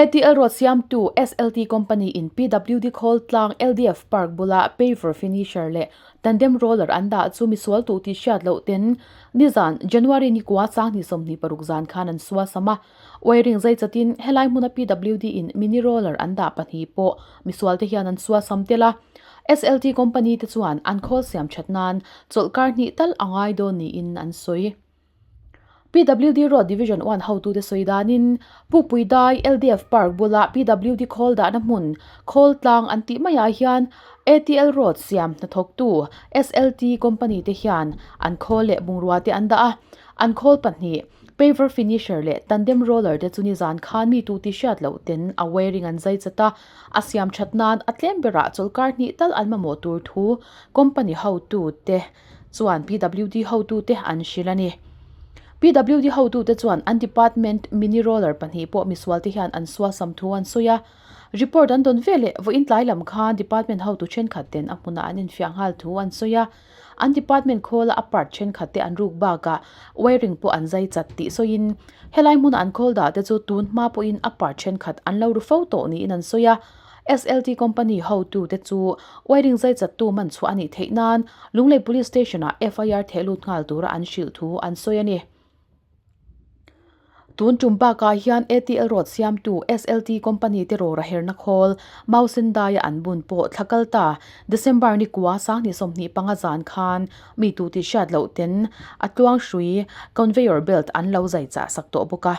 ATL Road siamtu SLT Company in PWD khawl tlang LDF Park bula paver finisher leh tandem roller an dah chu misual tuh tih hriat loh ten nizan January ni kua sanghnih 26 zan khan an suasam a. Wiring zai chatin helai hmuna PWD in mini roller an dah pahnih pawh misual te hian an suasam tel a. SLT Company te chuan an khawl siam that nan chawlhkar hnih tal a ngai dawn niin an sawi. PWD Road Division 1 hotute sawi danin Pukpui Dai LDF Park bula PWD khawl dahna hmun khawl tlang an tih maiah hian ATL Road siam hnathawktu SLT Company te hian an khawl leh bungrua te an dah a, an khawl pahnih Paver Finisher leh Tandem Roller te chu nizan khan mi tu tih hriat loh ten a wiring an zai chat a, a siam that nan a tlem berah chawlhkar hnih tal an mamawh tur thu company hotute chuan PWD hotute an hrilh a ni. PWD hotute chuan an department mini roller pahnih pawh misualte hian an suasam thu an sawi a. Report an dawn veleh vawiin tlai lam khan department hotu thenkhat ten a hmunah an infiah nghal thu an sawi a. An department khawla a part thenkhat te an ruk bakah wiring pawh an zai chat tih sawiin helai hmuna an khawl dah te chu tun hma pawhin a part thenkhat an lo ru fo tawh niin an sawi a. SLT Company hotute chu wiring zai chattu man chhuah a nih theih nan Lunglei Police Station-ah FIR theh lut nghal tura an hrilh thu an sawi a ni. Tun tum bakah hian ATL Road siamtu SLT Company te rawra herna khawl Mausendaia an bun pawh thla kal ta December ni kua sanghnih 25 zan khan mi tu tih hriat loh ten a tluang hrui conveyor belt an lo zai chah sak tawh bawk a.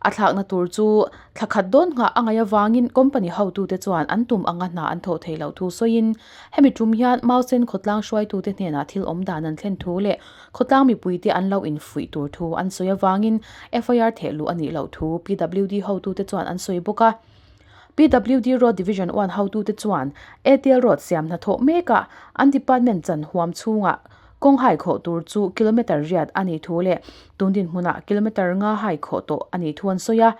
A thlakna tur chu thla khat dawn nghah a ngaih avangin company hotute chuan an tum anga hna an thawh theih loh thu sawiin hemi tum hian Mausen khawtlang hruaitute hnenah thil awm dan an thlen thu leh khawtlang mipuite an lo infuih tur thu an sawi avangin FIR theh luh a nih loh thu PWD hotute chuan an sawi bawk a. PWD Road Division 1 hotute chuan ATL Road siam hnathawh mekah an department chan huam chhungah Kawng hai khawh tur chu kilometre riat a nih thu leh tun dinhmunah kilometre nga hai khawh tawh a nih thu an sawi a.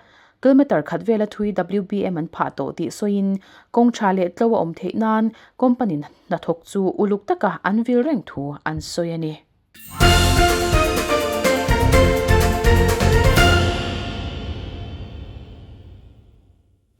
Kilometre khat vela thui WBM an phah tawh tih sawiin kawng tha leh tlo a awm theih nan company hnathawk chu uluk taka an vil reng thu an sawi a ni.